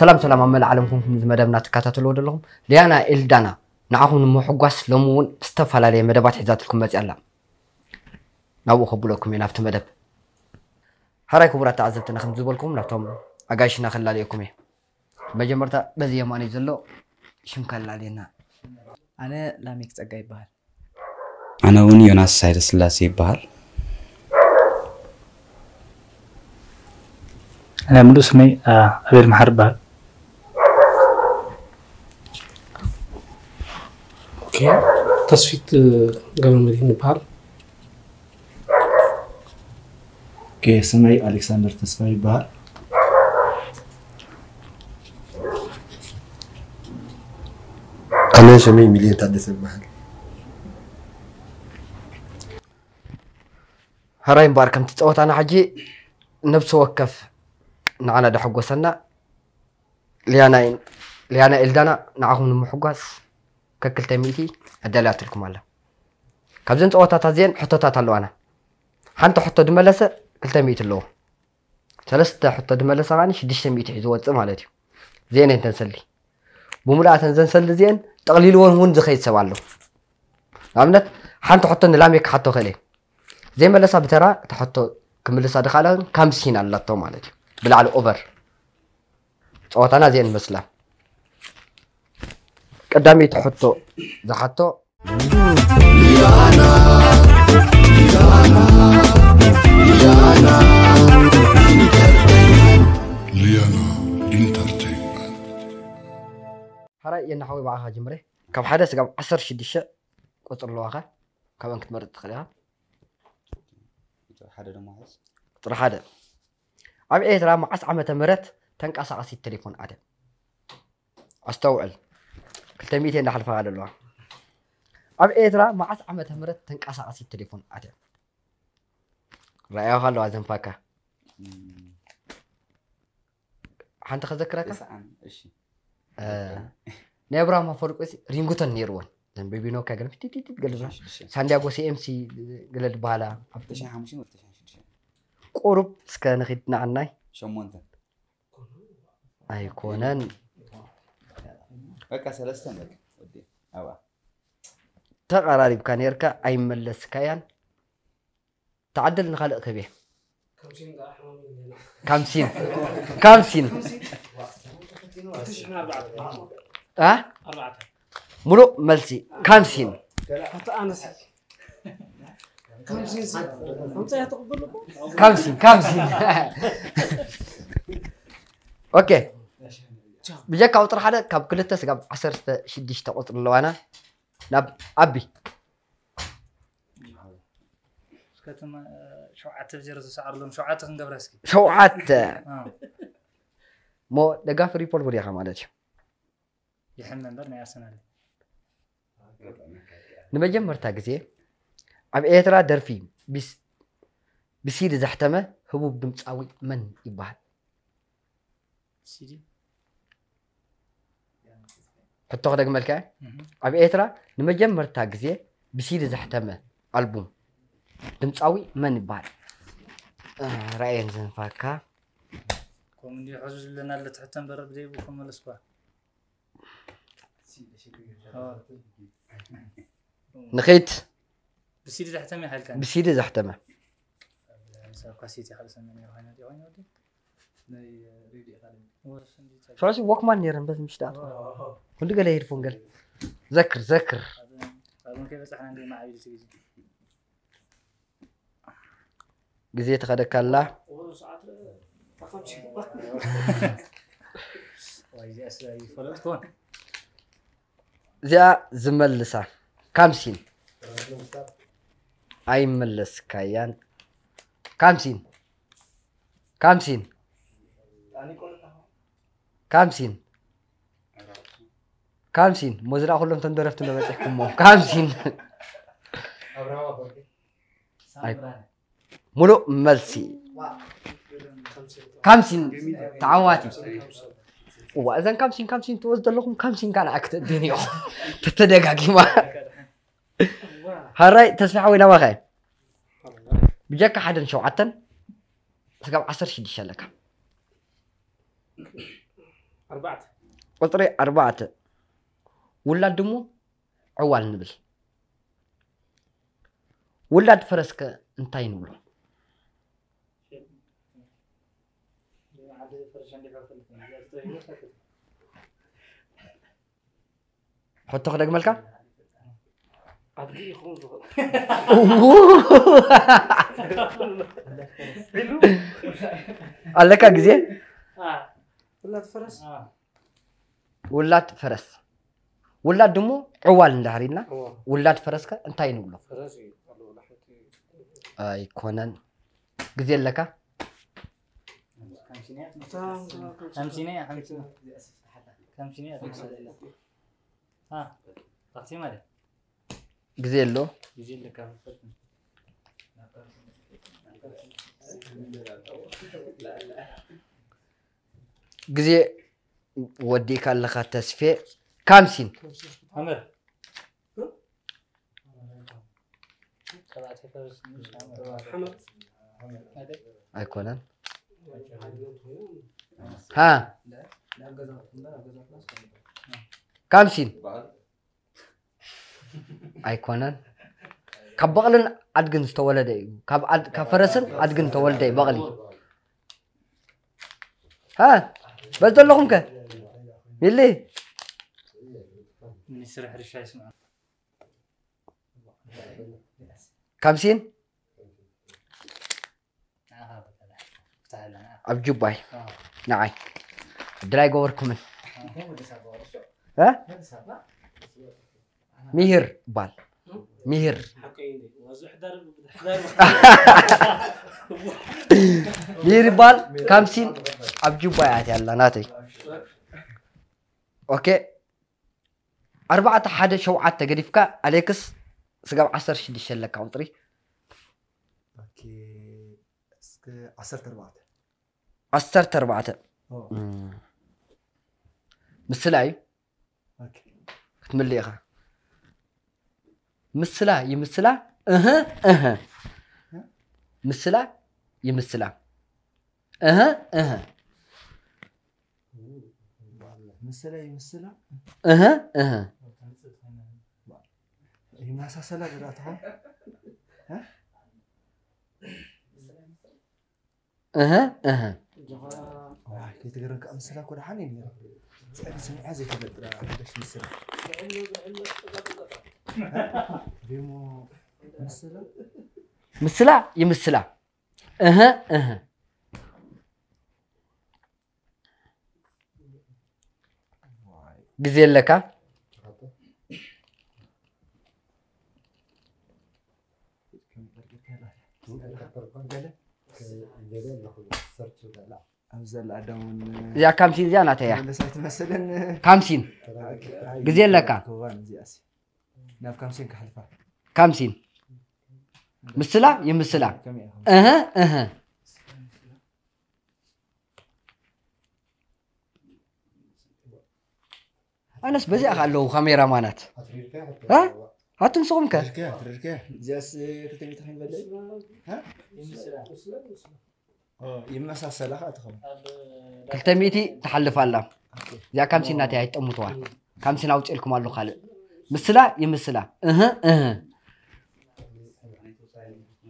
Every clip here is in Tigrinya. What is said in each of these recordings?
ሰላም ሰላም፣ ኣብ መላእ ዓለም ኮንኩም እዚ መደብና ትከታተልዎ ዘለኹም፣ ሊያና ኤልዳና ንዓኹም ንምሕጓስ ሎሚ እውን ዝተፈላለየ መደባት ሒዛትልኩም መፅያ ኣላ። ናብኡ ከብለኩም እየ፣ ናብቲ መደብ። ሓራይ ክቡራት ተዓዘብትና፣ ከም ዝበልኩም ናብቶም ኣጋይሽና ከላልየኩም እየ። መጀመርታ በዚ የማነይ ዘሎ ሽምካ ላልየና። ኣነ ላሜክ ጸጋ ይበሃል። ኣነ እውን ዮናስ ሃይለስላሴ ይበሃል። ኣነ ሙሉእ ስመይ ኣቤል መሓሪ ይበሃል። ተስፊት ገብረመድህን ይበሃል። ስመይ ኣሌክሳንደር ተስፋ ይበሃል። ኣነ ሽመይ ሚልዮን ታደሰ ይበሃል። ሕራይ እምበኣር ከምቲ ፀወታና ሕጂ ነብሲ ወከፍ ንዓና ደሐጎሰና ሊያና ኤልዳና ንዓኹም ንምሕጓስ ከክልተ ሚእቲ ኣዳልያትልኩም ኣላ። ካብዘን ፀወታታት እዚአን ሕቶታት ኣለዋና። ሓንቲ ሕቶ ድመለሰ ክልተ ሚእቲ ኣለዎ። ሰለስተ ሕቶ ድመለሰ ከዓኒ ሽዱሽተ ሚእቲ እዩ ዝወፅእ ማለት እዩ። እዚአን እየን ተንሰሊ። ብሙሉኣተን ዘንሰሊ እዚአን ጠቕሊልዎን እውን ዝኸይድ ሰብ ኣሎ። ንኣብነት ሓንቲ ሕቶ ንላሜክ ክሓቶ ክእል እየ። ዘይመለሳ ብተራ እታ ሕቶ ክምልሳ ድኻላ ካምሲን ኣላቶ ማለት እዩ። ብላዕሊ ኦቨር ፀወታና እዚአን መስላ። ቀዳመይቲ ሕቶ ዝሓቶ ሊያና ኢንተርቴይንመንት። ሓራይ የናሓወይ ብዓኻ ጅምረ። ካብ ሓደ ስጋብ ዓሰርተ ሽዱሽተ ቁፅሪ ኣለዋኸ ካብአን ክትመርጥ ትኽእል ኢኻ። ሓደ ደሞ ሓዝ። ቁፅሪ ሓደ፣ ኣብ ኤርትራ መዓስ ዓመተ ምህረት ተንቀሳቐሲት ቴሌፎን ኣትያ? ኣስተውዕል፣ ክልተ ሚእቲ እንዳሕልፋ ኣለዋ። ኣብ ኤርትራ መዓስ ዓመተ ምህረት ተንቀሳቐሲት ቴሌፎን ኣትያ? ረኣያኻ ኣለዋ ዘንፋካ። ሓንቲ ከዘክረካ፣ ተስዓን እሺ። ናይ ኣብርሃም ኣፈወርቂ ሪንግቶን ነይርወን፣ ዘን ቤቢ ኖካ ገለ ቲቲቲ ገለ፣ ሳንዲያጎ ሲኤምሲ ገለ ዝበሃላ። ተሽዓን ሓሙሽተን ወይ ተሽዓን ሽዱሽተን? ቁሩብ እስከ ንኺድ ንዓናይ። ሸሞንተ። ኣይኮነን። በቃ ሰለስተን በቃ ወዲ ኣብኣ። ተቐራሪብካ ነርካ ኣይመለስካያን። ተዓደል ንኻልእ ክህብ እየ። ካምሲን ካምሲን እ ሙሉእ መልሲ ካምሲን። ካምሲን ካምሲን። ኦኬ፣ ብጀካ ቁፅሪ ሓደ ካብ ክልተ ስጋብ ዓሰርተ ሽዱሽተ ቁፅሪ ኣለዋና። ናብ ኣቢ። እስከ ትም ሸውዓተ ብዜሮ ዝሰዓርሎም ሸውዓተ ክንገብራ እስኪ። ሸውዓተ እ፣ እሞ ደጋፊ ሊቨርፑል ዲኻ ማለት እዩ። ይሕመ እምበር ናይ ኣርሰናል። ንመጀመርታ ግዜ ኣብ ኤርትራ ደርፊ ብስ- ብሲዲ ዘሕተመ ህቡብ ድምፃዊ መን ይበሃል? ሲዲ ሕቶ ክደግመልካ እየ። ኣብ ኤርትራ ንመጀመርታ ግዜ ብሲዲ ዘሕተመ ኣልቡም ድምፃዊ መን ይበሃል? እ፣ ራእየን ዘንፋካ። ከምኡ እንዲ ሕዙ ዝብለና ኣሎ ትሕተ እምበር ብዘይቡ ከም መለስኳ። ንኺድ ብሲዲ ዘሕተመ ይሃልካ። ብሲዲ ዘሕተመ። ሰብ ካሴት ይሓል ሰሜን ይኾይና ይኾይና ወዲ። ሽዑ ወክማን ነይረን በዚ ምሽታት። ክንዲ ገለ ሄድፎን ገለ። ዘክር ዘክር። ኣብን ከይበጻሕና እንደ ማዕቢል ትግዚ። ግዜ ተኸደካ ኣላ። ወይ እዚኣ ስለ ይፈለጥኩን። እዚኣ ዝመልሳ ካምሲን ኣይመለስካያን። ካምሲን ካምሲን ካምሲን ካምሲን ሞዝዳ ኩሎም ተንደረፍቲ ነበፂሕኩሞ ካምሲን። ኣይ፣ ሙሉእ መልሲ ካምሲን ተዓዋቲ። እዋ እዘን ካምሲን ካምሲን ትወዝ ዘለኹም ካምሲን ካልኣ ክትእድን እዮ ተተደጋጊማ። ሃራይ ተስፋ ሓወይ ናባኸ ብጀካ ሓደን ሸውዓተን ስጋብ ዓሰርተ ሽዱሽተ ኣለካ። ኣርባዕተ። ቁፅሪ ኣርባዕተ። ውላድ ድሙ ዕዋል ንብል። ውላድ ፈረስከ እንታይ ንብሎ? ሕቶ ክደግመልካ? ኣድጊ ይኸውን ዝኽእል። ኣለካ ግዜ? ውላድ ፈረስ። ውላድ ፈረስ። ውላድ ድሙ ዕዋል እንድሕር ኢልና፣ ዕዋል። ውላድ ፈረስከ እንታይ ንብሎ? ፈረስ እዩ። ኣይኮነን። ግዜ ኣለካ? ከምሲን እያ፣ ከምሲን እያ። ከምሲን እያ፣ ከምሲን እያ። ከምሲን እያ፣ ከምሲን እያ። አ፣ ታክሲ ማለት። ግዜ ኣሎ። ግዜ ኣለካ። ግዜ ወዲእካ ኣለኻ ተስፌ። ካምሲን። ሓመር። ኣይኮነን። ሃ። ካምሲን። ኣይኮነን። ካብ በቕልን ኣድግን ዝተወለደ እዩ። ካብ ኣድ-፣ ካብ ፈረስን ኣድግን ዝተወልደ እዩ በቕሊ። ሃ? በዚ ዘለኹም ከ? ሚሊ? ሚኒስትሪ ሕርሻ ይስምዑ። ካምሲን? ኣብ ጁባይ። ንዓይ። ዕድል ኣይገበርኩምን። እ? ሚሂር ባል። ሚሂር። ሚሂር ባል ካምሲን ኣብ ጁባይ ኣትያ ኣላ ናተይ። ኦኬ። ኣርባዕተ ሓደ ሸውዓተ ገዲፍካ ኣሌክስ ስጋብ ዓሰርተ ሽዱሽተ ኣለካ ቁፅሪ። ኦኬ፣ እስከ ዓሰርተ ኣርባዕተ። ዓሰርተ ኣርባዕተ። ኦ። እም። ምስላ እዩ። ኦኬ። ክትምልእ ኢኻ። ምስላ ይምስላ፣ እህ፣ እህ። ምስላ ይምስላ፣ እህ፣ እህ። ምስላ ይምስላ። እህ፣ እህ። ይመሳሰላ ግራ ትኾን? እ? እህ፣ እህ። ዋይ፣ ከይትገረም ከዓ ምስላ እኮ ደሓን እዩ ነይሩ። ጸኒ ሰሚዐ ዘይፈልጥ ሓደሽ ምስላ። ሪሞ ምስላ? ምስላ ይምስላ። እህ፣ እህ። ግዜ ኣለካ? ኣብዚ ዘላ ኣዳውን እዚኣ ካምሲን እዚኣ ናተይ እያ። መለስ ኣይትመስልን። ካምሲን። ግዜ ኣለካ? ክዋን እዚኣሲ። ናብ ካምሲን ክሓልፋ። ካምሲን። ምስላ ይምስላ። ከመይ ኢኻ? እህ፣ እህ። ኣነስ በዚኣ ከ ኣለዉ ካሜራማናት። ኣትሪርካያ? እ? ኣቱም ንስኹም ከ? ኣትሪርካያ? ኣትሪርካያ? እዚኣስ ክልተ ሚእቲ ከይንበልዕ? እ? ኦ፣ ይመሳሰላ ከዓ ትኸውን። ክልተ ሚእቲ ትሓልፍ ኣላ። ኦኬ። እዚኣ ካምሲን ናተይ ኣይትጠምትዋ። ካምሲን ኣውፅኤልኩም ኣሎ ካልእ። ምስላ ይምስላ። እህ፣ እህ።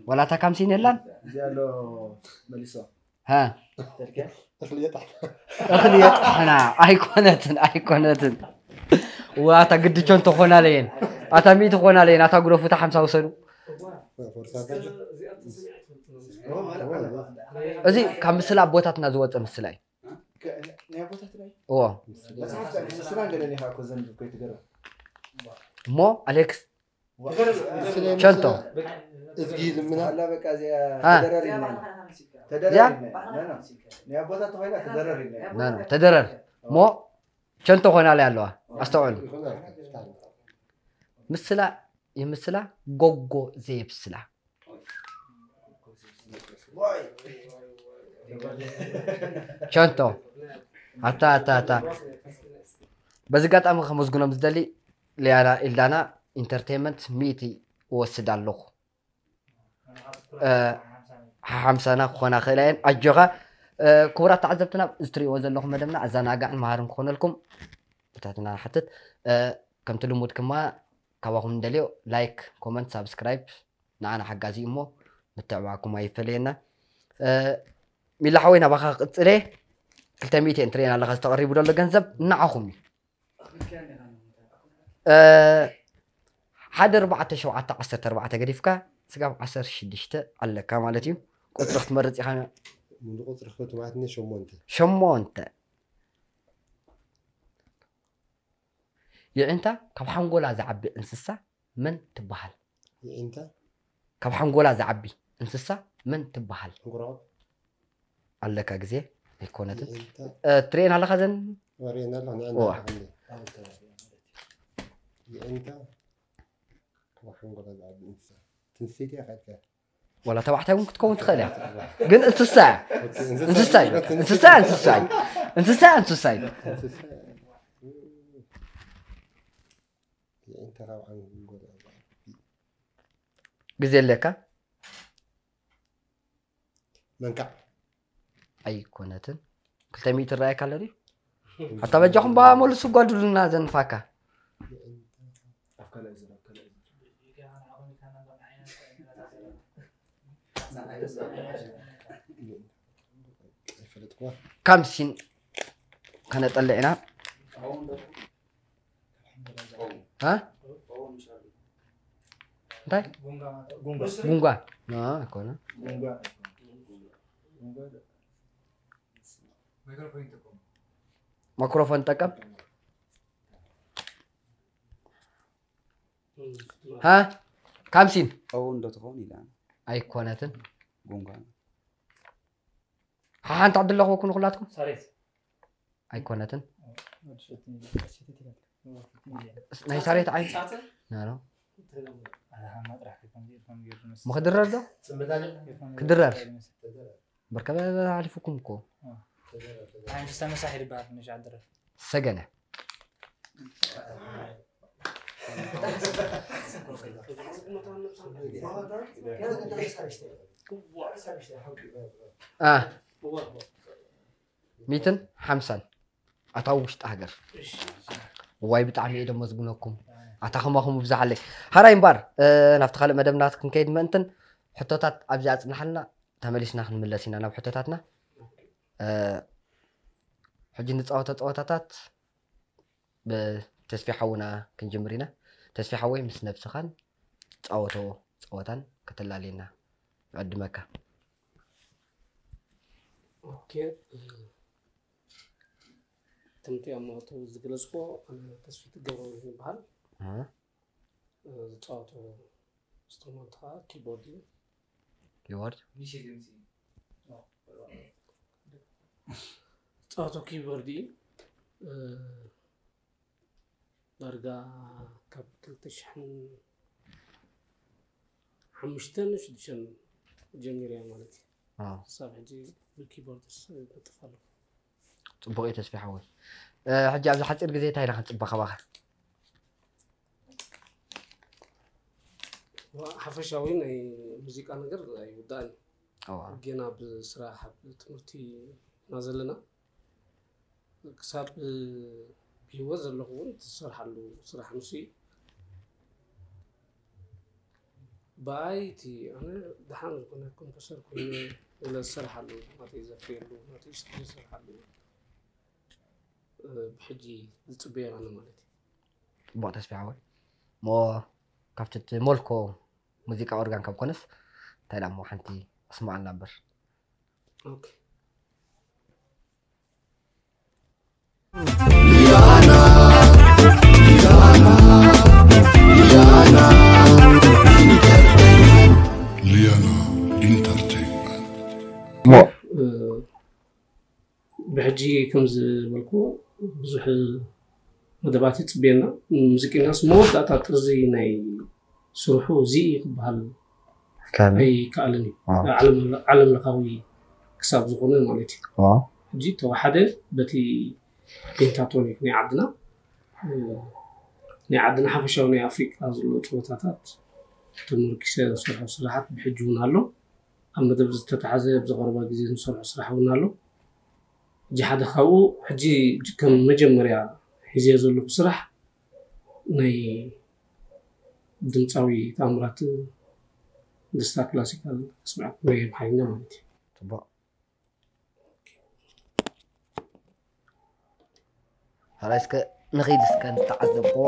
ዋላ እታ ካምሲን የላን? እዚኣ ኣሎ መሊሶ። ሃ። እኽሊ የጣሕና። እኽሊ የጣሕና። ኣይኮነትን፣ ኣይኮነትን። ዋ፣ ኣታ ግዲ ቸንቶ ኾና ለየን። ኣታ ሚእቲ ኾና ለየን። ኣታ ጉረፉ፣ እታ ሓምሳ ውሰዱ። እዚ ካብ ምስላ ኣቦታትና ዝወፀ ምስላ እዩ። ናይ ኣቦታትና እዩ? እዎ። መፅሓፍ ምስላ ገለ ኔኻ እኮ ዘንብ እኮ ይትገርም። እሞ ኣሌክስ ቸንቶ። እዝጊ ልምና። ኣላ በቃ እዚኣ ሃ። ተደራሪብና ኢና። እዚኣ? ተደራሪብና ኢና። ኖ፣ ኖ። ናይ ኣቦታት ተኾይና ተደራሪብና ኢና። ኖ፣ ኖ። ተደረር። እሞ ቸንቶ ኮይና ላይ ኣለዋ። ኣስተውዕሉ። ይኹን ኣልካ፣ ፍታን። ምስላ ይምስላ፣ ጎጎ ዘይብስላ። ቸንቶ። ኣታ፣ ኣታ፣ ኣታ። በዚ ኣጋጣሚ ከመስግኖም ዝደሊ ሊያና ኢልዳና ኢንተርቴይንመንት ሚእቲ እወስድ ኣለኹ። እ፣ ሓምሳና ክኾና ክእላ እየን። ኣጆኻ፣ ክቡራት ተዓዘብትና፣ እዚ ትሪእዎ ዘለኹም መደብና ኣዘናጋዕን መሃርን ክኾነልኩም ብትሕትና ንሓትት። ከምቲ ልሙድ ክማ ካባኹም እንደልዮ ላይክ፣ ኮመንት፣ ሳብስክራይብ ንዓና ሓጋዚ እዩ እሞ ምትዕባኩም ኣይፈለየና። ሚላ ሓወይ፣ ናባኻ ክቕጽል እየ። ክልተ ሚእቲ እየን ትርእየን ኣለኻ ዝተቐሪቡ ዘሎ ገንዘብ ንዓኹም እዩ። ሓደ ኣርባዕተ ሸውዓተ ዓሰርተ ኣርባዕተ ገዲፍካ ስጋብ ዓሰርተ ሽዱሽተ ኣለካ ማለት እዩ። ቁፅሪ ክትመርፅ ኢኻ። ሙሉእ ቁፅሪ ክፈቱ ማለት ነ ሸሞንተ። ሸሞንተ። የዒንታ ካብ ሓንጎላ ዝዓቢ እንስሳ መን ትበሃል? የዒንታ ካብ ሓንጎላ ዝዓቢ እንስሳ መን ትበሃል? እንቁራቑ ኣለካ ግዜ ኣይኮነትን። የዒንታ ትርእየን ኣለኻ ዘን ወሬና ኣለኹ ንዕና ዋ። ኣለኹ የዒንታ ካብ ሓንጎላ ዝዓቢ እንስሳ ትንስይቲ እያ ካልካ ዋላ ተባዕታይ እውን ክትከውን ትኽእል እያ፣ ግን እንስሳ እያ። እንስሳ እዩ። እንስሳ እያ፣ እንስሳ እዩ። እንስሳ እያ፣ እንስሳ እዩ። የዒንታ ካብ ሓንጎላ ዝዓቢ ግዜ ኣለካ መንካዕ ኣይኮነትን። ክልተ ሚእቲ ረኣየካ ኣሎ ድዩ? ኣታ በጃኹም ባ መልሱ ጓዱልና ዘንፋካ። ኣይፈለጥኩዋ ካምሲን ከነጠልዕ ኢና። እ? እንታይ ጉንጓ ኣይኮነ። ማይክሮፎን ጠቀም። እ? ካምሲን እውን ዶ ትኸውን ኢላ ኣይኮነትን። ጉንጓ ሓሓንቲ ዕድል ለኽበኩም ንኩላትኩም ሳሬት ኣይኮነትን። ወዲ ሸቲ ናይ ሳሬት ዓይን ናኖ ምክድረር ዶ ክድረር በርከበ ኣሊፉኩም እኮ ሓንቲ ዝተመሳሒ ድበሃል ነሽ ዓድረር ሰገነ አ ሚትን ሓምሳን ኣታዊ ውሽጢ ሃገር ዋይ ብጣዕሚ እየ ደሞ ዝግነኩም ኣታ ከማኹም ብዛሓለይ ሓራይ እምበር ናብቲ ካልእ መደብና ክንከይድ ምእንትን ሕቶታት ኣብዚ ኣፅናሓልና ተመሊስና ክንምለስ ኢና ናብ ሕቶታትና ሕጂ ንፃወቶ ፀወታታት ብተስፊ ሓውና ክንጅምር ኢና ተስፊ ሓወይ ምስ ነብስኻን ፃወቶ ፀወታን ከተላልየና ይዕድመካ ኦኬ ትምቲ ኣብ ማእቱ ዝገለፅኮ ኣነ ተስፊት ገበሩ ይበሃል ዝፃወቶ ስትሮማንት ከዓ ኪቦርድ እዩ ኪቦርድ ዝፃወቶ ኪቦርድ እዩ ዳርጋ ካብ ክልተ ሽሕን ሓሙሽተን ሽዱሽተን ጀሚርያ ማለት እዩ ክሳብ ሕጂ ብኪቦርድስ ነጥፍ ኣለኹ ፅቡቅ እዩ ተስፊ ሓወይ ሕጂ ኣብዚ ሓፂር ግዜ እንታይ ኢና ክንፅበ ካባኻ ሓፈሻዊ ናይ ሙዚቃ ነገር ኣይውዳእን ገና ብስራሕ ኣብ ትምህርቲ ኢና ዘለና ክሳብ ብሂወት ዘለኹ እውን ትሰርሓሉ ስራሕ ንሱ እዩ ብኣይ እቲ ኣነ ደሓን ዝኾነ ኮምፖሰር ኮይኑ ኢለ ዝሰርሓሉ ናተይ ዘፍርየሉ ናተይ ስቱድዮ ዝሰርሓሉ ብሕጂ ዝፅበዮ ኣነ ማለት እዩ ፅቡቅ ተስፋ ሓወይ እሞ ካብቲ እቲ ሞልኮ ሙዚቃ ኦርጋን ካብ ኮነስ እንታይ ዳ እሞ ሓንቲ ኣስማዓልና እምበር ኦኬ ሊያና ኢንተርቴይንመንት እሞ ብሕጂ ከም ዝበልኩ ብዙሕ መደባት ይፅብየና ሙዚቀኛስ መወዳእታ ጥርዚ ናይ ስርሑ እዚ እዩ ክበሃል ኣይከኣልን እዩ ዓለም ለኻዊ ክሳብ ዝኾነ ማለት እዩ ሕጂ ተወሓደ በቲ ፔንታቶኒክ ናይ ዓድና ናይ ዓድና ሓፈሻዊ ናይ ኣፍሪቃ ዘሎ ፀወታታት ተመርኪሰ ዝሰርሖ ስራሓት ብሕጂ እውን ኣሎ ኣብ መደብ ዝተተሓዘ ኣብ ዝቐረባ ግዜ ዝሰርሖ ስራሕ እውን ኣሎ እቲ ሓደ ካብኡ ሕጂ ከም መጀመርያ ሒዘዮ ዘለኹ ስራሕ ናይ ድምፃዊ ተኣምራት ደስታ ክላሲካል ኣስማዕኩም ናይ ኣምሓርኛ ማለት እዩ። ፅቡቅ። ካልኣይ እስከ ንኺድ እስከ ንተዓዘብክዎ።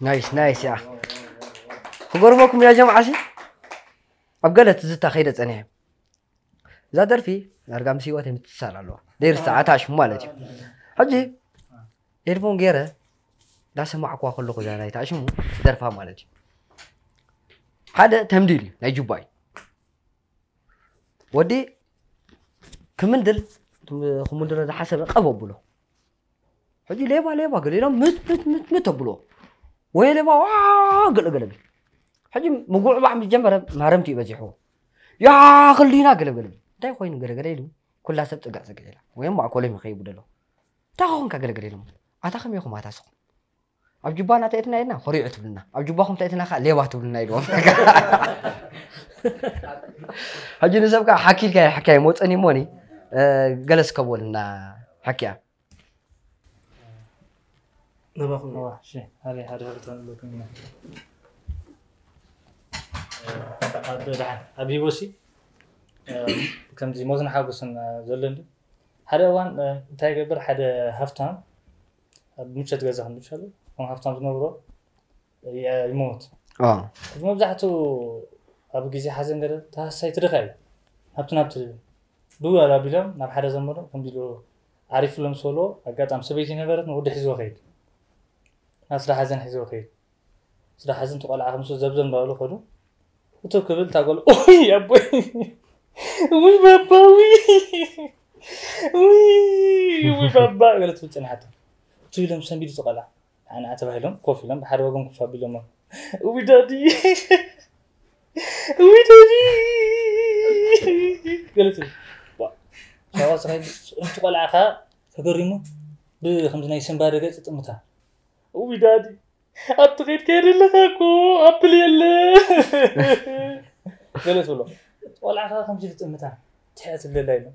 ናይስ ናይስ። ያ ክገርመኩም ያ ጀምዓ ሲ ኣብ ገለ ትዝታ ከይደ ጸኒሐ። እዛ ደርፊ ዳርጋ ምስ ህይወት የምትሳል ኣለዋ። ደይር ሰዓት ኣሽሙ ማለት እዩ። ሕጂ ኤድፎን ገይረ እንዳሰማዕኩዋ ከለኹ እዛ ናይ ታሽሙ ትደርፋ ማለት እዩ። ሓደ ተምዲል እዩ ናይ ጁባይ ወዲ ክምንድል ክምንድሎ ዝሓሰበ ቀብ ኣብሎ። ሕጂ ሌባ ሌባ ገለ ኢሎም ምት ምት ምት ምት ኣብሎ። ወይ ሌባ ዋ ገለ ገለ ብል። ሕጂ ምጉዕባዕ ምስ ጀመረ ማረምቲ እዩ በዚሕዎ። ያ ክልዲና ገለ ገለ ብል። እንታይ ኮይኑ ገለ ገለ ኢሉ ኩላ ሰብ ጽግዕ ጽግዕ ኢላ። ወይ ማእኮሎም ይኸይቡ ደሎ። እንታይ ኾንካ ገለ ገለ ኢሎም። ኣታ ከመይ ኢኹም ኣታ ስኹም? ኣብ ጁባና ተእትና ኢልና ኮሪዑ ትብልና፣ ኣብ ጁባኹም ተእትና ከዓ ሌባ ትብልና ኢልዎም። ሕጂ ንሰብ ከዓ ሓኪልካ ይሕካይ መፀኒ እሞኒ ገለ ስከቦልና ሓኪያ ነባኹም እዋ እሺ ሃለይ ሓደ ሕቶ ንብለኩም ኢና ኣብ ደሓን ኣብ ሂወሲ ከምዚ ሞትን ሓጎስን ዘሎ እንዲ ሓደ እዋን እንታይ ይገብር ሓደ ሃፍታም ኣብ ምቸት ገዛ ክንዲ ሻሉ ከም ሃፍታም ዝነብሮ ይሞት እዚ መብዛሕትኡ ኣብ ግዜ ሓዘን ገለ ተሃሳይ ትድኻ እዩ ሃብቲ ናብቲ ድው ኣቢሎም ናብ ሓደ ዘመዶ ከምዚ ኢሉ ዓሪፍሎም ስበሎ ኣጋጣሚ ሰበይቲ ነበረት ንወዲ ሒዝዎ ከይድ ናብ ስራሕ ሓዘን ሒዝዎ ከይድ ስራሕ ሓዘን ተቆልዓ ከምሱ ዘብዘብ እንዳበሉ ከዱ እቶ ክብል ታጎል ኦይ ኣቦይ ውይ ባባ ውይ ውይ ውይ ባባ ገለ ትብል ጸኒሓቶ እቱ ኢሎም ሰንቢዱ ተቆልዓ ኣነ ተባሂሎም ኮፍ ኢሎም ብሓደ ወገን ኮፍ ኣቢሎሞ እዊ ዳዲ እዊ ዳዲ ገለ ትብል ዋ ሳዋ ስራይ እንቲ ቆልዓ ከ ተገሪሙ ብከምዚ ናይ ስንባደ ገጽ ጥምታ እዊ ዳዲ ኣብቲ ከይድ ከይድ ኣለካ እኮ ኣፕል የለ ገለ ትብሎ ቆልዓ ከ ከምዚ ልጥምታ ትሕያ ትብለላ ኢሎም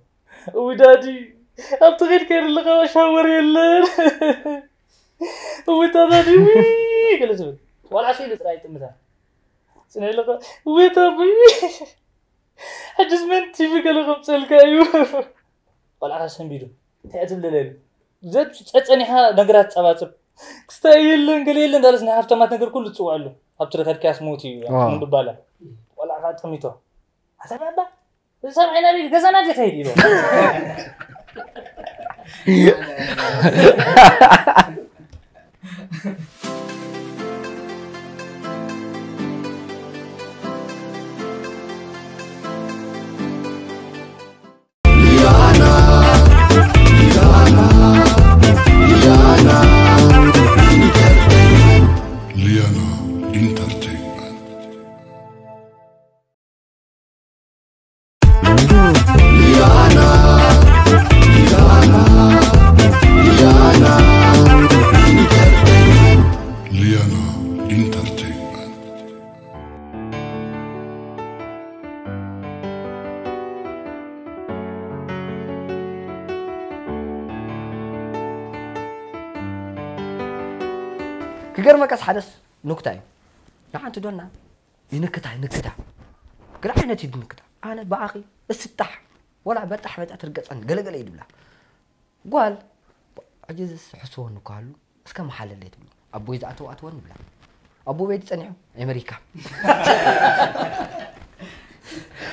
እዊ ዳዲ ኣብቲ ከይድ ከይድ ኣለካ ሻወር የለን እዊ ዳዲ እዊ ገለ ትብል ቆልዓ ስኢሉ ጥራይ ጥምታ ስነ ኣለካ እዊ ዳዲ ሕጅስ መን ቲቪ ገለ ከምፀልካ እዩ ቆልዓ ከ ሰንቢዱ እንታይ ትብለላ ኢሉ ጸጸኒሓ ነገራት ጸባጽብ ክስታይ የለን ገለ የለን እንዳለስ ናይ ሃብታማት ነገር ኩሉ ትጽውዐሉ ኣብቲ ረኸድካያስ ሞት እዩ ኣዎ። ምንድባላ ቆልዓ ከዓ ጠሚቶ ኣታ ባባ እዚ ሰብኣይ ናበይ ገዛና ድዩ ከይድ ኢሉ ሊያና ኢንተርቴይንመንት ሊያና ኢንተርቴይንመንት ክገርመካስ ሓደስ ኑክታ እዩ ንሓንቲ ዶና ይንክታ ይንክታ ገለ ዓይነት እዩ ድንክታ ኣነ ብኣኺ እስጣሕ ወላ በጣሕ በጣ ትርገፀን ገለገለ እዩ ድብላ ጓል ሕጂ ዝስሕስወኒ እኮ ኣሉ እስከ መሓለለይ ትብሎ ኣቦይ ዝኣተው ኣትወኒ ብላ ኣቦ ቤት ጸኒሑ ኣሜሪካ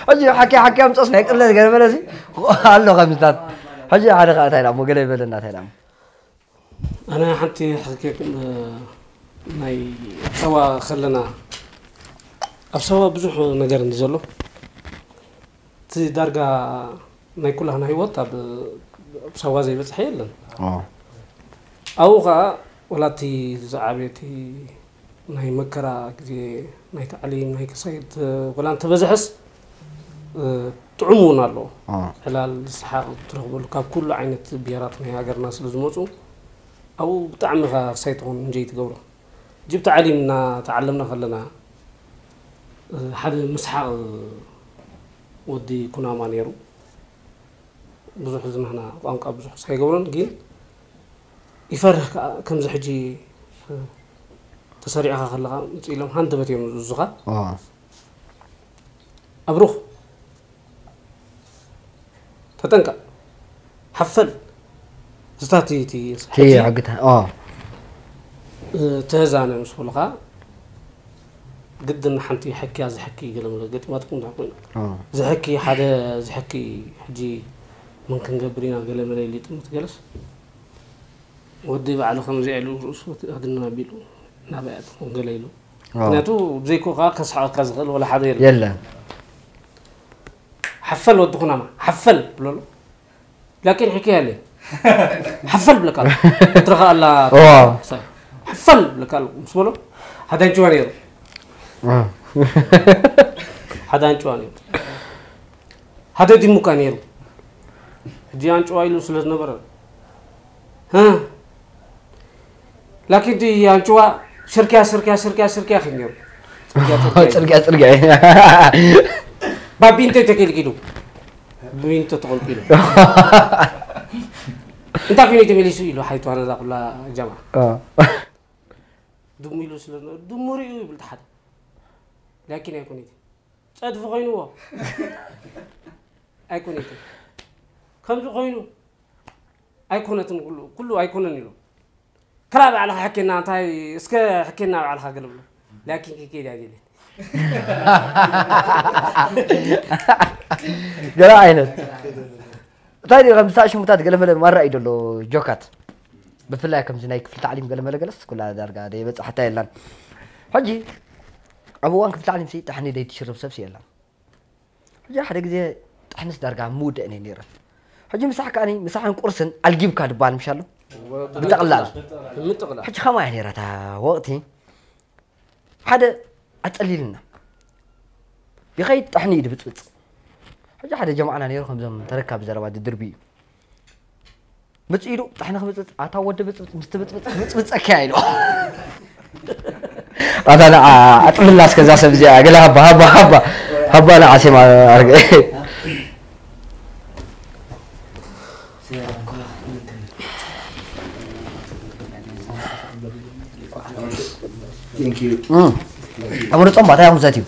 ሕጂ ሓኪ ሓኪ ኣምፀስ ናይ ቅለት ገለ በለሲ ኣሎ ከምዝታት ሕጂ ሓደ ከዓ እንታይ ዳሞ ገለ ይበለና እንታይ ዳሞ ኣነ ሓንቲ ሓኪ ናይ ሰዋ ከለና ኣብ ሰዋ ብዙሕ ነገር እንዲ ዘሎ እቲ ዳርጋ ናይ ኩላህና ህይወት ኣብ ሳዋ ዘይበፅሐ የለን ኣብኡ ከዓ ወላ እቲ ዝዓበየ እቲ ናይ መከራ ግዜ ናይ ታዕሊም ናይ ክሳይድ ወላ እንተበዝሐስ ጥዑም እውን ኣለዎ ዕላል ሰሓቕ ትረኽበሉ ካብ ኩሉ ዓይነት ብሄራት ናይ ሃገርና ስለ ዝመፁ ኣብኡ ብጣዕሚ ኢኻ ክሳይ ትኾን እንጀይ ትገብሮ ጅብ ታዕሊም እናተዓለምና ከለና ሓደ ምስሓቕ ወዲ ኩናማ ነይሩ ብዙሕ ዝናህና ቋንቋ ብዙሕ ሳይገብሮን ግን ይፈርህ ከዓ ከምዚ ሕጂ ተሰሪዕኻ ከለኻ ምፅ ኢሎም ሃንደበት እዮም ዝዙኻ ኣብሩኽ ተጠንቀቕ ሓፈል ዝታት እቲ ሕጂ ሕግታ ተዛነ ምስ በሉኻ ግድን ሓንቲ ሕክያ ዝሕኪ ገለ መለ ገጢማትኩም እንዳ ኮይኑ ዝሕኪ ሓደ ዝሕኪ ሕጂ ምን ክንገብር ኢና ገለ መለ ኢሉ ይጥምት ገለስ ወዲ ባዕሉ ከምዚ ኢሉ ርእሱ ኣድና ኣቢሉ ናባይ ኣትኹም ገለ ኢሉ ምክንያቱ ብዘይኮ ከዓ ከስሓቀካ ዝኽእል ወላ ሓደ የለን የለን ሓፈል ወድኹናማ ሓፈል ብለሉ ላኪን ሕክያ የለ ሓፈል ብለካ ኣሎ ትረኻ ኣላ ሓፈል ብለካ ኣሎ ምስ በሎ ሓደ ኣንጭዋ ነይሩ ሓደ ኣንጭዋ ነይሩ ሓደ ዲሙካ ነይሩ ሕጂ ኣንጭዋ ኢሉ ስለ ዝነበረ ላኪን ዲ ኣንጭዋ ስርክያ ስርክያ ስርክያ ስርክያ ኺድ ነይሩ ፅርግያ ፅርግያ ባቢንቶ ተከልኪሉ ብቢንቶ ተቆልቂሉ እንታይ ኮይኑ ተመሊሱ ኢሉ ሓይቱ ኣነ እዛ ኩላ ጀማ ድሙ ኢሉ ስለ ድሙ ሪኡ ይብል ሓደ ላኪን ኣይኮነትን ጸድፊ ኮይንዎ ኣይኮነትን ከምዚ ኮይኑ ኣይኮነትን ኩሉ ኩሉ ኣይኮነን ኢሉ ክላ ባዕልኻ ሕኬና እንታይ እስከ ሕኬና ባዕልኻ ገለ ብሎ ላኪን ክኬድ ኣይደልን ገለ ዓይነት እንታይ ድዩ ከምዚ ሽሙታት ገለመለ ማራ እዩ ዘሎ ጆካት ብፍላይ ከምዚ ናይ ክፍሊ ታዕሊም ገለመለ ገለስ ኩላ ዳርጋ ደይበፅሓታ የላን ሕጂ ኣብ እዋን ክፍሊ ታዕሊም ሲ ጥሕኒ ደይትሽርብ ሰብሲ የላን ሕጂ ሓደ ግዜ ጥሕንስ ዳርጋ ምውደእን እየ ነይረ ሕጂ ምሳሕ ከዓኒ ምሳሕን ቁርስን ኣልጊብካ ድበሃል ምሻሎ ብጠቕላል ሕጂ ከማ እያ ነይራ እታ ወቕቲ ሓደ ኣጸሊልና ይኸይድ ጥሕኒ እዩ ድብጽብጽ ሕጂ ሓደ ጀማዕና ነይሩ ከምዞም ተረካቢ ዘረባ ድድርቢ እዩ ምጽ ኢሉ ጥሕኒ ክብጽብጽ ኣታ ወዲ ብጽብጽ ምስ ትብጽብጽ ክብጽብጸካ ኢሉ ኣታ ንዓ ኣጥልላ እስከዛ ሰብ እዚኣ ገለ ሃባ ሃባ ሃባ ሃባ ንዓ ሴማ ኣርገ Thank you. ኣምርጾም ባታ ያኹም ዘትዩ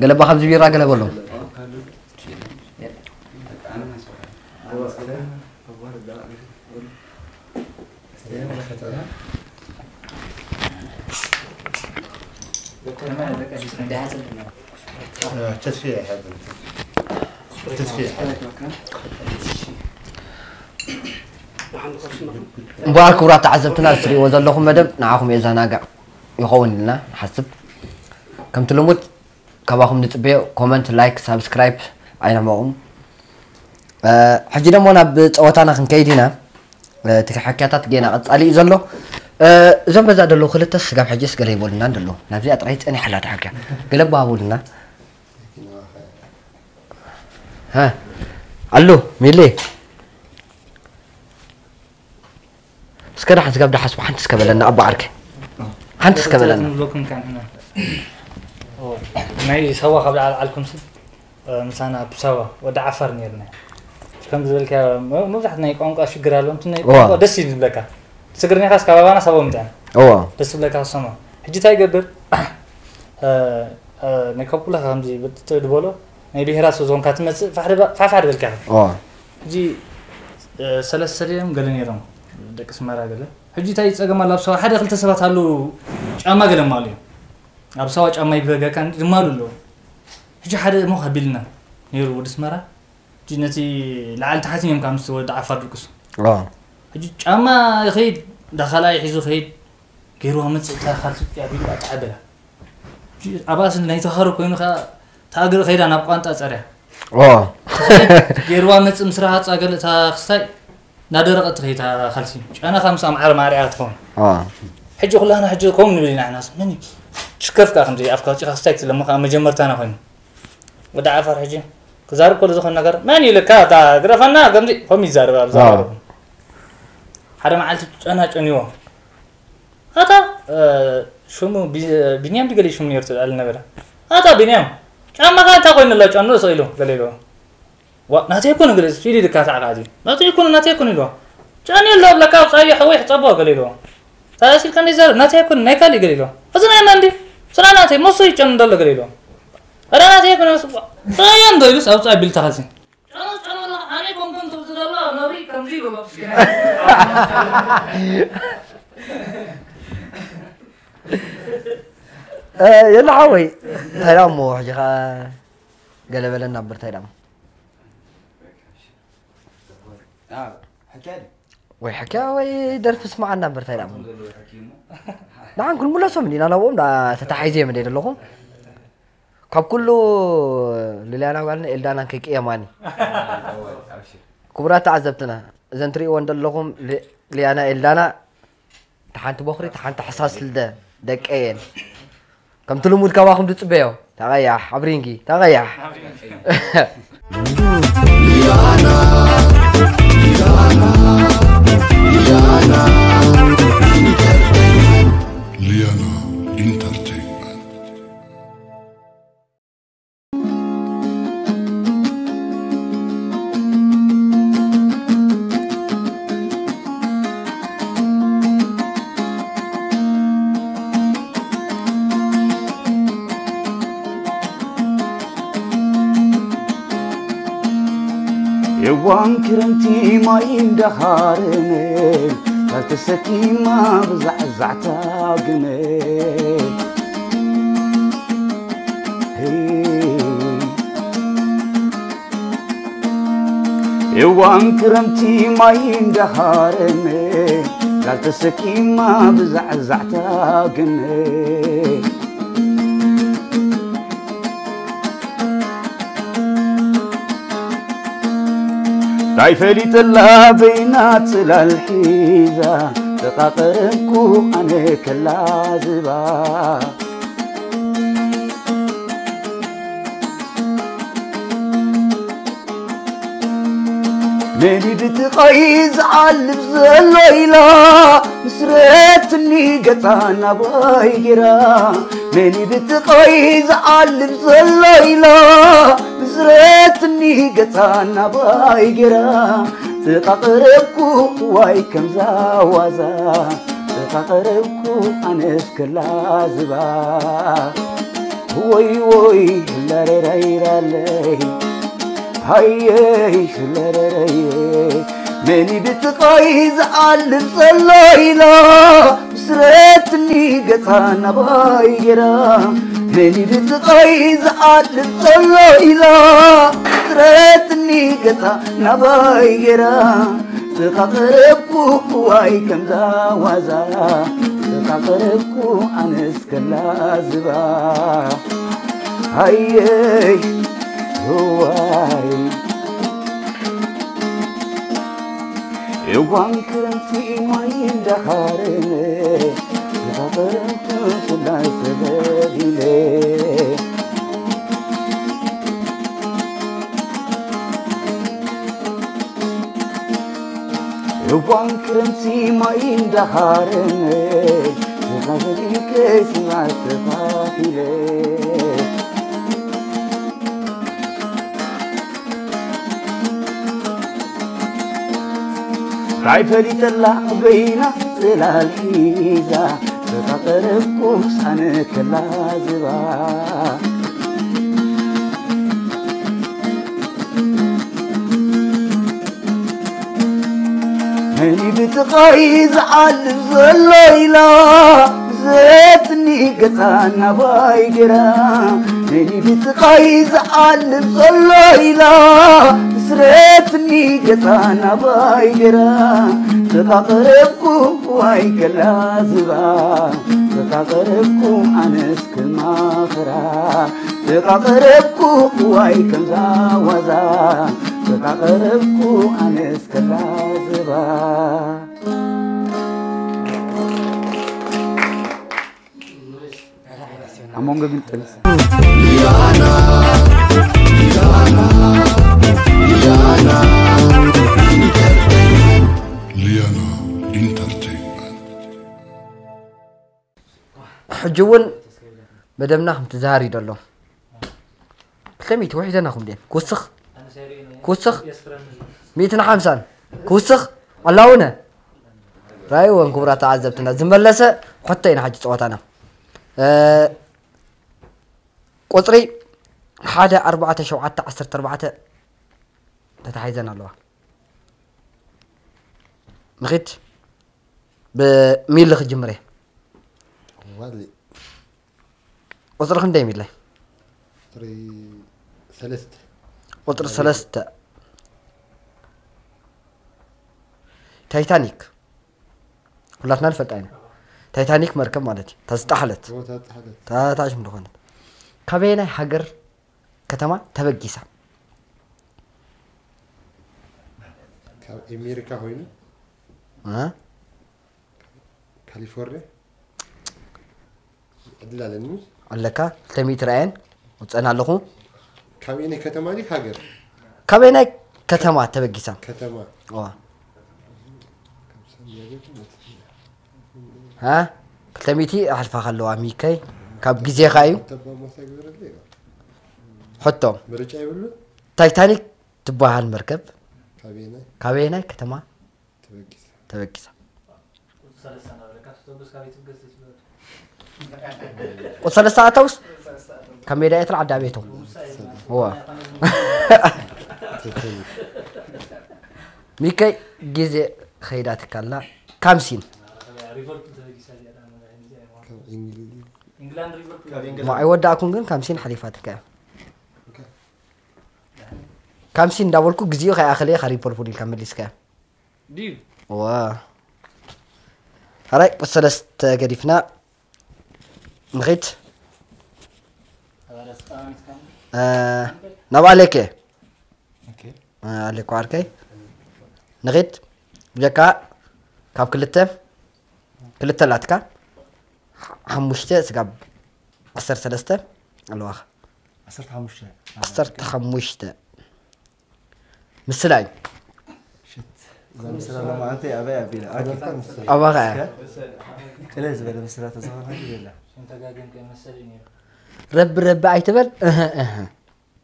ገለባ ካብዚ ቢራ ገለ በሎም ተስፊ ይሓብል ተስፊ ይሓብል እምበኣር ክቡራት ተዓዘብትና እትሪእዎ ዘለኹም መደብ ንዓኹም የዘናግዕ ይኸውን ኢልና ንሓስብ ከምቲ ልሙድ ካባኹም ንፅበዮ ኮመንት ላይክ ሳብስክራይብ ኣይነመቑም ሕጂ ደሞ ናብ ፀወታና ክንከይድ ኢና እቲ ሕክያታት ጌና ቀፃሊ እዩ ዘሎ እዞም በዛ ዘለዉ ክልተ ስጋብ ሕጂ ስገለ ይበሉና እንደለዉ ናብዚኣ ጥራይ ፀኒሓላ ተሓክያ ገለ ባሃቡልና ኣሎ ሚሌ እስከ ደሓን ስጋብ ደሓስቡ ሓንቲ እስከ በለና ኣቦ ዓርከ ሓንቲ እስከ በለና ንብለኩም ካን ሕና ናይ ሰዋ ካብ ዳዓል ዓልኩም ሲ ምሳና ብሳዋ ወዲ ዓፋር ነርና ከም ዝበልካ መብዛሕት ናይ ቋንቋ ሽግር ኣሎ እንትን ናይ ቋንቋ ደስ እዩ ዝብለካ ትግርኛ ካስ ካባባና ሳቦ ምጣን እዋ ደስ ዝብለካ ክሰማ ሕጂ እንታይ ይገብር ናይ ካብ ኩላኻ ከምዚ ብጥጥዕ ዝበሎ ናይ ብሄራት ስለ ዝኾንካ ትመፅእ ፋሕፋሕ በልካ ኢኻ ሕጂ ሰለስተ ድዮም ገለ ነይሮም ደቂ ስመራ ገለ ሕጂ እንታይ ፀገም ኣሎ ኣብ ሰባ ሓደ ክልተ ሰባት ኣለዉ ጫማ ገለ ማሉ እዮም ኣብ ሰባ ጫማ ይብገካ ድማሉ ኣለዉ ሕጂ ሓደ እሞ ከቢልና ነይሩ ወዲ ስመራ ሕጂ ነቲ ላዕሊ ታሕቲ እዮም ካብ ምስ ወዲ ዓፋር ድቅሱ ሕጂ ጫማ ይኸይድ ዳኻላይ ሒዙ ኸይድ ገይርዋ መፅእ እታ ካልሲ ኣቢሉ ኣተዓበላ ኣብኣ ስኒ ናይ ተኻሮ ኮይኑ ከዓ እታ እግሪ ከይዳ ናብ ቋንጣ ፀርያ ኦ ገይርዋ መፅእ ምስ ረሃፃ ገለ እታ ክስታይ እናደረቐት ትኸይድ እታ ካልሲ ጨና ካብ ምስ ኣምዓር ማርያ ትኸውን ኦ ሕጂ ኩላና ሕጂ ከምኡ ንብል ኢና ሕናስ መን እዩ ሽከፍ ከዓ ከምዚ ኣፍካ ወፂኻ ክስታይ ክትለሞ ከዓ መጀመርታና ኮይኑ ወዲ ዓፋር ሕጂ ክዛርብ ከሎ ዝኾነ ነገር መን እዩ ልካ እታ ግረፈና ከምዚ ከምኡ ይዛረብ ኣብዛ ሓደ መዓልቲ ጨና ጨንዎ ኣታ ሽሙ ቢንያም ድገሊ ሽሙ ነርቱ ኣል ነበረ ኣታ ቢንያም ጫማኻ እንታይ ኮይኑ ኣሎ ጨኑ ስቕ ኢሉ ገለ ኢልዎ ዋ ናተይ ኣይኮነ ገለ ኢሉ ድካ ታዕካ ኣትዩ ናተይ ኣይኮነ ናተይ ኣይኮነ ኢልዎ ጨኑ ኣሎ ብለካ ኣብ ፃዮ ሕወይ ሕፀቦ ገለ ኢልዎ ታሲልካ እንደ ይዛረብ ናተይ ኣይኮነ ናይ ካሊእ ገለ ኢልዎ እዚ ናይ መን ድዩ ስና ናተይ መሱ ይጨኑ እንዳሎ ገለ ኢልዎ ራናት ይኮነ ስቋ። ራያ እንዶ ኢሉስ ኣውጻ ቢል ተኸሲ። ጨኖ ጨኖ ኣነ ኮንኮን ተብዝደሎ ነብሪ ከምዚ ይብሎ። የለ ሓወይ፣ እንታይ ደኣ እሞ ሕጂ ኸኣ ገለ በለና እምበር እንታይ ደኣ እሞ። ወይ ሕክያ ወይ ደርፊ ስማዓና እምበር እንታይ ደኣ እሞ። ንዓን ክንምለሶም እንዲና ናብኦም ደኣ ተታሒዘ እየ መደይ ዘለኹ። ካብ ኩሉ ሊልያና ጓልና ኤልዳናን ከይቅየማኒ። ክቡራት ተዓዘብትና፣ እዘን ትርእይወን ዘለኹም ሊ- ሊያና ኤልዳና፣ እታ ሓንቲ ቦኽሪ፣ እታ ሓንቲ ሕሳስ ልደ ደቀየን። ከምቲ ልሙድ ካባኹም ዝጽበዮ፣ ተቐያሕ፣ ኣብ ሪንጊ፣ ተቐያሕ። ሊያና ኢንተርቴይንመንት። የዋን ክረምቲ ማይ እንዳኻረመ ካልተሰኪማ ብዛዕዛዕታ ግመ እዋን ክረምቲ ማይ እንዳኻረመ ጋል ተሰኪማ ብዛዕዛዕታ ግመ ታይ ፈሊጠላ በይና ጽላል ሒዛ ተቃቀረብኩ ኣነ ከላ ዝባ መን ብትቐይ ዝዓልብ ዘሎ ኢላ ምስ ረትኒ ገጻ ናባይ ጌራ መን ብትቐይ ዝዓልብ ዘሎ ኢላ ምስ ረትኒ ገጻ ናባይ ጌራ ተቃቀረብኩ ዋይ ከምዛ ዋዛ ተቃቀረብኩ ኣነስ ክላዝባ ወይ ወይ ለረረይራለይ ሃየይ ለረረየ መኒ ብትቐይ ዝዓልብ ዘሎ ኢላ ስረትኒ ገጻ ናባይ ጌራ መኒ ብትቐይ ዝዓልብ ዘሎ ኢላ ስረትኒ ገጻ ናባይ ጌራ ተቃቀረብኩ ዋይ ከምዛ ዋዛ ተቃቀረብኩ ኣነስ ከላ ዝባ ሃየይ ዋይ እዋን ክረምቲ ማይ እንዳኻረመ ተቃቀረብኩ ኩላ ሰበብ ኢለ እዋን ክረምቲ ማይ እንዳኻረመ ተኻኺለ ስማዕ ተኻኺለ ታይ ፈሊጠላ በይና ጽላል ሒዛ ተቃቀረብኩ ሳነ ከላ ዝባ መኒ ብትቐይ ዝዓልብ ዘሎ ኢላ ብዘትኒ ገጻ ናባይ ጌራ መኒ ብትቐይ ዝዓልብ ዘሎ ኢላ ብስረትኒ ገጻ ናባይ ጌራ ተቃቀረብኩ ዋይ ከላ ዝባ ተቃቀረብኩ ኣነስ ክማኽራ ተቃቀረብኩ ዋይ ከምዛ ዋዛ ተቃቀረብኩ ኣነስ ከላ ዝባ ኣሞንጎ ግን ጥልስ ሊያና ኢንተርቴይንመንት ሕጂ እውን መደብና ከምቲ ዝሃር እዩ ዘሎ ክልተ ሚእቲ ውሒደናኹም ድየን ክውስኽ ክውስኽ ሚእትን ሓምሳን ክውስኽ ኣላውነ ራይወን ክቡራት ተዓዘብትና ዝመለሰ ሕቶ ኢና ሓጂ ፀወታና ቁፅሪ ሓደ ኣርባዕተ ሸውዓተ ዓሰርተ ኣርባዕተ ተታሒዘን ኣለዋ። ንኺድ ብሚሊ ክጅምር እየ። ዋሊ ቁፅሪ ክንደይ ሚለይ? ቁፅሪ ሰለስተ ቁፅሪ ሰለስተ ታይታኒክ ኩላትና ንፈልጣ ኢና። ታይታኒክ መርከብ ማለት እዩ። እታ ዝጠሓለት ቦታ ተሓለት ታታሽም ዝኾነት ካበየናይ ሃገር ከተማ ተበጊሳ? ካብ ኣሜሪካ ኮይኑ እ? ካሊፎርኒያ ዕድል ኣለኒ። ኣለካ ክልተ ሚእቲ ርኣየን ውፅአን ኣለኹ። ካብ ናይ ከተማ ዲ ሃገር ካበየናይ ከተማ ተበጊሳ? ከተማ ዋ ሃ ክልተ ሚእቲ ኣሕልፋ ከለዋ ሚከይ ካብ ግዜኻ እዩ። ተባሞሳ ግበረለይ ሕቶ ምርጫ ይብሉ። ታይታኒክ ትበሃል መርከብ ካበየናይ ካበየናይ ከተማ ተበጊሳ ተበጊሳ? ቁፅሪ ሰለስተ ኣተውስ ካብ ሜዳ ኤርትራ ዓዲ ኣቤቶ ዋ ተተኒ ሚከይ ግዜ ኸይዳትካ ኣላ። ካምሲን ካብ እንግሊዝ ማ ኣይወዳእኩን ግን ካምሲን ሓሊፋትካ እያ። ካምሲን እንዳበልኩ ግዜኡ ከይኣኸለ ኢኻ ሪፖርት ኢልካ መሊስካ። ድዩ ዋ ሓራይ ቁፅሪ ሰለስተ ገዲፍና ንኺድ ናብ ኣሌክ ኣለኩ ዓርከይ ንኺድ ብጀካ ካብ ክልተ ክልተ ኣላትካ ሓሙሽተ ስጋብ ዓሰርተ ሰለስተ ኣለዋኻ ዓሰርተ ሓሙሽተ ዓሰርተ ሓሙሽተ ምስላ እዩ ሽት እዛ ምስላ ሎማዓንተ ኣበይ ኣቢላ ኣኪ ኣባኻ ቅለ ዝበለ ምስላ ተዘኸርና የላ ረቢ ረቢ ኣይትበል እህ እህ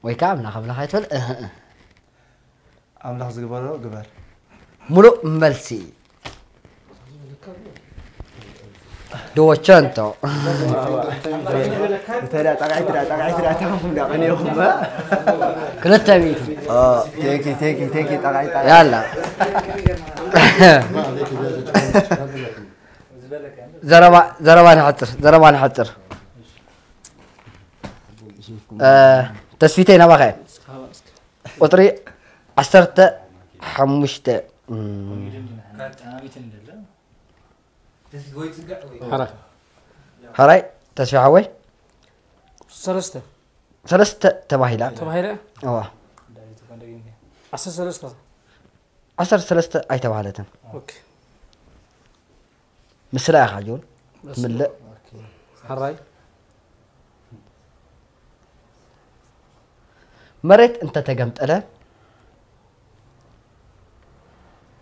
ወይ ከዓ ኣምላኽ ኣምላኽ ኣይትበል እህ እህ ኣምላኽ ዝግበሮ ግበር ሙሉእ መልሲ ድወቸንቶ እንተ ዳ ጠቃዒት ዳ ጠቃዒት ዳ ታኹም ዳ ቀኒኹም ክልተ ሚእቲ ቴንኪ ቴንኪ ቴንኪ ጠቃዒት ጠቃዒት ያላ ዘረባ ዘረባ ንሐፅር ዘረባ ንሐፅር ተስፊተይ ናባኸ ቁፅሪ ዓሰርተ ሓሙሽተ ሓራይ ሓራይ ተስፊ ሓወይ ሰለስተ ሰለስተ ተባሂላ ተባሂለ እዋ ዓሰርተ ሰለስተ ዓሰርተ ሰለስተ ኣይተባህለትን ኦኬ ምስላ ኢኻ ጆን ትምልእ ሓራይ መሬት እንተተገምጠለ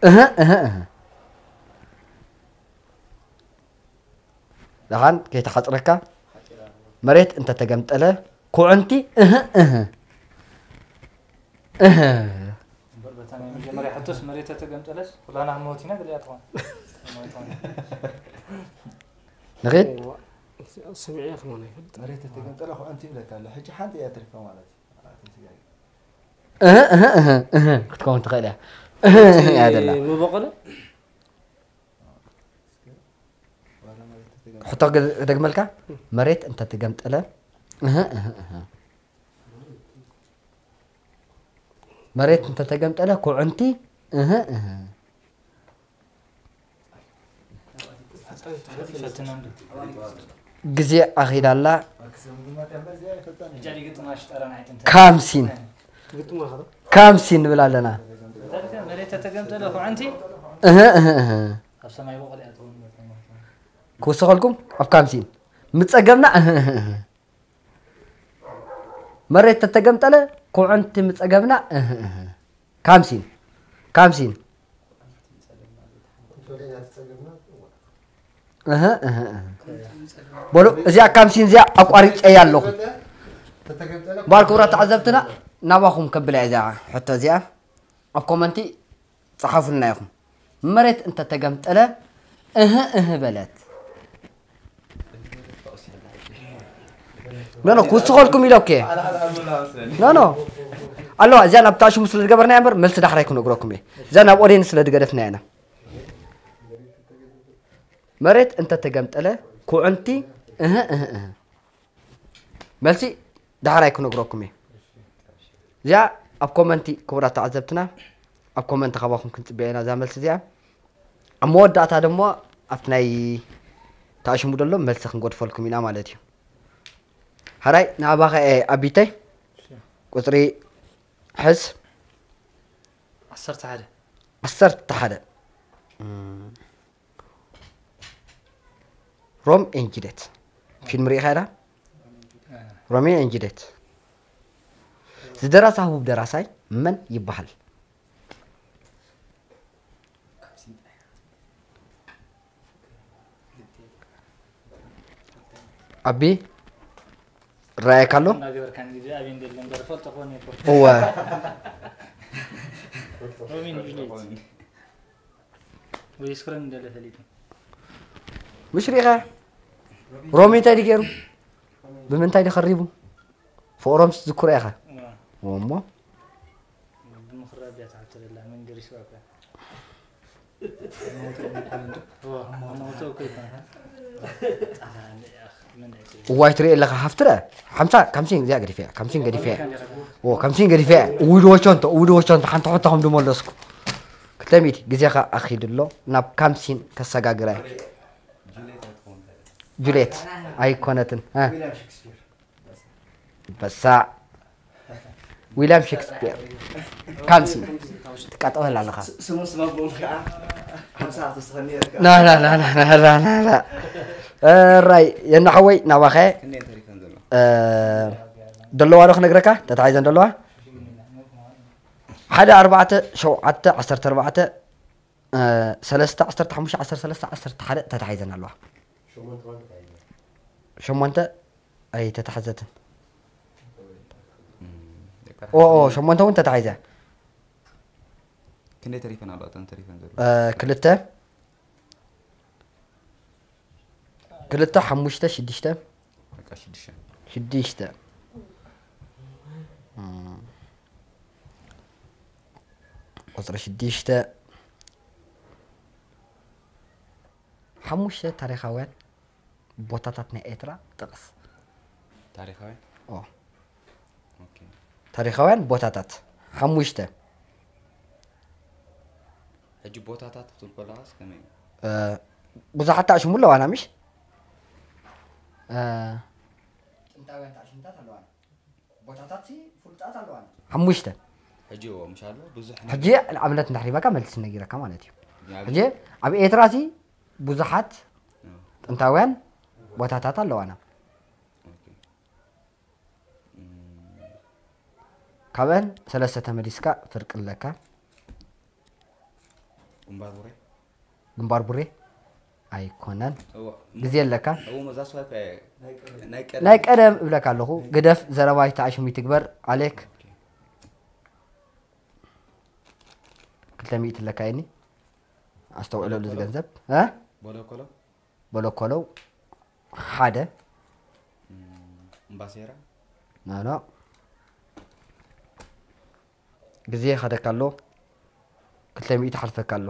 እህ እህ እህ ደሓን ከይተሓፅረካ መሬት እንተተገምጠለ ኩዕንቲ እህ እህ እህ እምበር በታ ናይ መጀመርያ ሕቶስ መሬት ተተገምጠለስ ኩላና ክንመውት ኢና ገሊኣ ትኾን ንኺድ ሰሚዐ ክመን ይፈልጥ መሬት ተተገምጠለ ኩዕንቲ ይብለካ ኣሎ ሕጂ ሓንቲ እያ ትሪፋ ማለት እዩ እህ እህ እህ እህ ክትከውን ትኽእል እያ እህ እህ እያ ደላ ምበቆለ ሕቶ ክደግመልካ መሬት እንተትገምጠለ እህ እህ እህ መሬት እንተተገምጠለ ኩዕንቲ እህ እህ ፈትና እንዶ ግዜ ኣኺዳላ እጃ ዲግጥማሽ ጠረን ኣይትንተ ካምሲን ግጥማ ከ ካምሲን ንብል ኣለና መሬት ተተገምጠለ ኩዕንቲ እህ እህ እህ ኣብ ሰማይ በቆል እያ ትኸውን ክውስኸልኩም ኣብ ካምሲን ምፀገብና እህ እህ እህ መሬት ተተገምጠለ ኩዕንቲ ምፀገብና እህ እህ ካምሲን ካምሲን እህ እህ እህ በሉ እዚኣ ካምሲን እዚኣ ኣቋሪፀያ ኣለኹ በል ክቡራት ተዓዘብትና ናባኹም ከብላ እያ እዚኣ ሕቶ እዚኣ ኣብ ኮመንቲ ጸሓፉልና ኢኹም መሬት እንተተገምጠለ እህ እህ በለት ኖ ኖ ክውስኸልኩም ኢለ እኮ እየ። ኖ ኖ ኣለዋ እዚኣ ናብ ታሽሙ ስለ ዝገበርና እምበር መልሲ ዳሕራይ ክነግረኩም እየ። እዚኣ ናብ ኦዴን ስለ ዝገደፍና ኢና። መሬት እንተተገምጠለ ኩዕንቲ እህ እህ እህ። መልሲ ዳሕራይ ክነግረኩም እየ። እዚኣ ኣብ ኮመንቲ ክቡራት ተዓዘብትና ኣብ ኮመንቲ ካባኹም ክንፅበያ ኢና እዛ መልሲ እዚኣ። ኣብ መወዳእታ ደሞ ኣብቲ ናይ ታሽሙ ደሎ መልሲ ክንገድፈልኩም ኢና ማለት እዩ። ሓራይ ንኣባኸ ኣቢተይ ቁፅሪ ሕዝ ዓሰርተ ሓደ ዓሰርተ ሓደ ሮም ኤንጅሌት ፊልም ርኢኻ ኢላ ሮሜዮ ኤንጅሌት ዝደረሳ ህቡብ ደራሳይ መን ይበሃል? ኣቢ ራእየካ ኣሎ እናገበርካ ንግዜ ኣበይ እንደለ እምበር ፈልጦ ክኾን እየ እኮ እወ ሮሚን ጁልየት ወይ ስክረን እንደለ ፈሊጡ ምሽ ሪኢኻ ሮሚ እንታይ ድገሩ ብምንታይ ድኸሪቡ ፍቕሮም ዝክሮ ኢኻ እሞ ብምኽራብ እያ ትሓተለላ መንገዲ ስባብ እያ ሞቶ እኮ ይኮነ እዋይ ትሪኦ ኣለኻ ሃፍትረ ሓምሳ ካምሲን እዚኣ ገዲፈ እያ ካምሲን ገዲፈ እያ ኦ ካምሲን ገዲፈ እያ እውድ ወቸንቶ እውድ ወቸንቶ ሓንቲ ሕቶ ከም ድመለስኩ ክልተ ሚእቲ ግዜኻ ኣኺዱ ኣሎ ናብ ካምሲን ከሰጋግራ እየ ጁልየት ኣይኮነትን እ በሳዕ ዊልያም ሼክስፒር ካምሲ ትቃጠበል ኣለኻ ስሙ ስማ ብኡ ከዓ ሓምሳ ተስኸኒ ናላላላላላላ ራይ የናሓወይ ናባኸ ክንደይ ተሪፈን ዘሎ ደለዋ ዶ ክነግረካ ተታሒዘን ደለዋ ሓደ ኣርባዕተ ሸውዓተ ዓሰርተ ኣርባዕተ ሰለስተ ዓሰርተ ሓሙሽተ ዓሰርተ ሰለስተ ዓሰርተ ሓደ ተታሒዘን ኣለዋ ሸሞንተ ኣይተታሕዘትን ኦ ኦ፣ ሸሞንተ እውን ተታሒዘ ክንደይ ተሪፈን ኣለዋ እተን ተሪፈን ዘሎ እ፣ ክልተ ክልተ ሓሙሽተ ሽዱሽተ በቃ ሽዱሽተ ሽዱሽተ እም፣ ቁፅሪ ሽዱሽተ ሓሙሽተ ታሪኻውያን ቦታታት ናይ ኤርትራ ጥቕስ ታሪኻዊ ኦ ኦኬ ታሪኻውያን ቦታታት ሓሙሽተ ሕጂ ቦታታት ክትብል ከለኻስ ከመይ እዩ እ፣ ብዙሓት ታሽሙ ኣለዋና ምሽ እ፣ ጥንታውያን ታሽሙታት ኣለዋና ቦታታት ፍሉጣት ኣለዋና ሓሙሽተ ሕጂ እዎ ምሽ ኣሎ ብዙሕ ሕጂ ንኣብነት እንዳሕሪባካ መልስ ነጊረካ ማለት እዩ ሕጂ ንኣብነት ኣብ ኤርትራ ሲ ብዙሓት እ፣ ጥንታውያን ቦታታት ኣለዋና ኦኬ። እም፣ ካብአን ሰለስተ ተመሊስካ ፍርቂ ኣለካ ግንባር ቡሬ ግንባር ቡሬ ኣይኮነን እዎ ግዜ ኣለካ እዎ መዛ ስዋይ ናይ ቀደም ናይ ቀደም እብለካ ኣለኹ ግደፍ ዘረባይ ተኣሽሙ ይትግበር ኣሌክ ክልተ ሚእቲ ኣለካ የኒ ኣስተውዕለሉ እዚ ገንዘብ እ? ቦለኮሎ በለኮለው ሓደ እምባሴራ ናኖ ግዜ ይኸደካ ኣሎ ክልተ ሚእቲ ሓልፈካ ኣሎ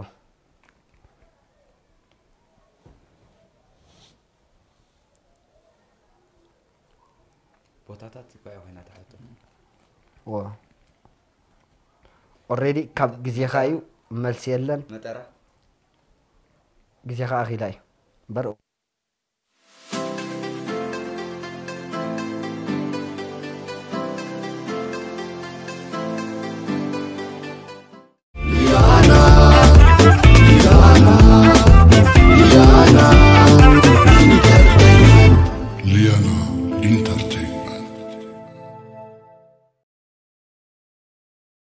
ቦታታት እኳ ኮይና ትሓቶ ኦ ኦሬዲ ካብ ግዜኻ እዩ መልሲ የለን መጠራ ግዜኻ ኣኺላ እዩ እምበር